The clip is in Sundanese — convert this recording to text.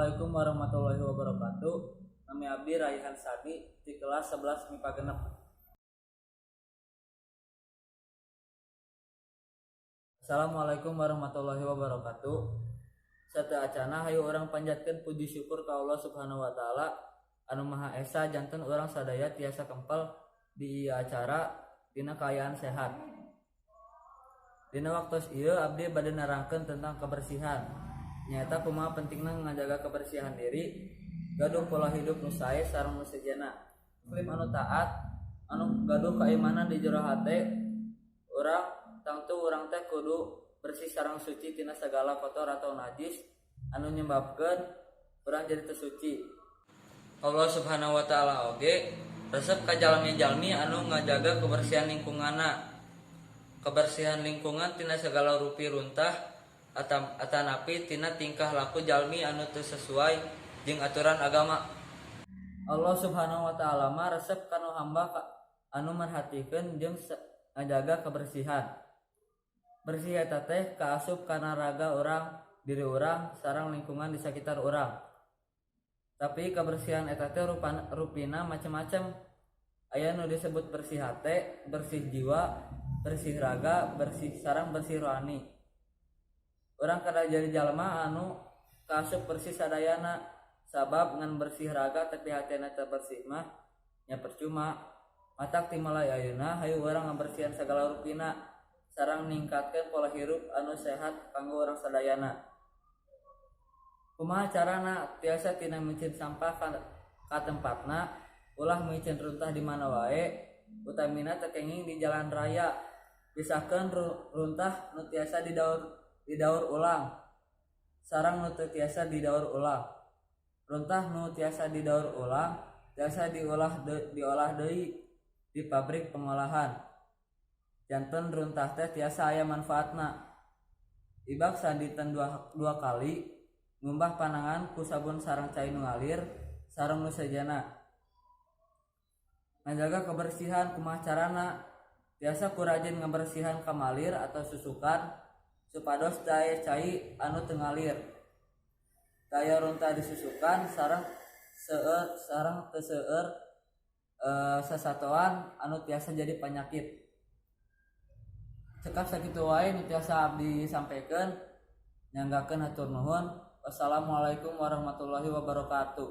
Assalamualaikum warahmatullahi wabarakatuh. Nami abdi Raihan Sadi di kelas 11 MIPA 6. Assalamualaikum warahmatullahi wabarakatuh. Sateuacana, hayu urang panjatkeun puji syukur ka Allah Subhanahu wa taala anu Maha Esa, janten urang sadaya tiasa kempel di ieu acara dina kaayaan sehat. Dina waktos ieu abdi bade nerangkeun tentang kebersihan. Nyaeta kumaha pentingna ngajaga kebersihan diri, gaduh pola hidup nu sae sareng nu sejenna. Muslim anu taat, anu gaduh kaimanan di jero hate urang, tangtu urang teh kudu bersih sareng suci tina sagala kotor atau najis anu nyebabkeun urang jadi teu suci. Allah Subhanahu wa taala oge resep ka jalmi-jalmi anu ngajaga kebersihan lingkunganna. Kebersihan lingkungan tina sagala rupi runtah atanapi tina tingkah laku jalmi anu teu sesuai jeung aturan agama. Allah Subhanahu wa taala mah resep kana hamba anu merhatikeun jeung ngajaga kebersihan. Bersih eta teh kaasup kana raga urang, diri urang, sareng lingkungan di sakitar urang. Tapi kebersihan eta teh rupina macem-macem. Aya nu disebut bersih hate, bersih jiwa, bersih raga, bersih sareng bersih rohani. Urang kedah jadi jalma anu kaasup bersih sadayana, sabab ngan bersih raga tapi hatena teu bersih mah nya percuma. Matak timulai ayeuna hayu urang ngabersihan sagala rupina sareng ningkatkeun pola hirup anu sehat kanggo urang sadayana. Kumaha carana? Tiasa tina miceun sampah ka tempatna, ulah miceun runtah di mana wae, utamina teu kenging di jalan raya. Pisahkeun runtah nu tiasa didaur ulang sareng nu teu tiasa didaur ulang. Runtah nu tiasa didaur ulang tiasa diolah deui di pabrik pengolahan. Janten runtah teh tiasa aya manfaatna. Ibak sadinten dua kali ngumbah panangan ku sabun sareng cai nu ngalir sareng nu sejenna. Ngajaga kebersihan kumaha carana? Tiasa ku rajin ngabersihan kamalir atau susukan supados teu aya cai anu teu ngalir. Teu aya runtah di susukan sareng seueur sareng teu seueur sasatoan anu tiasa jadi panyakit. Cekap sakitu wae nu tiasa abdi sampaikan. Nyanggakeun hatur nuhun. Wassalamualaikum warahmatullahi wabarakatuh.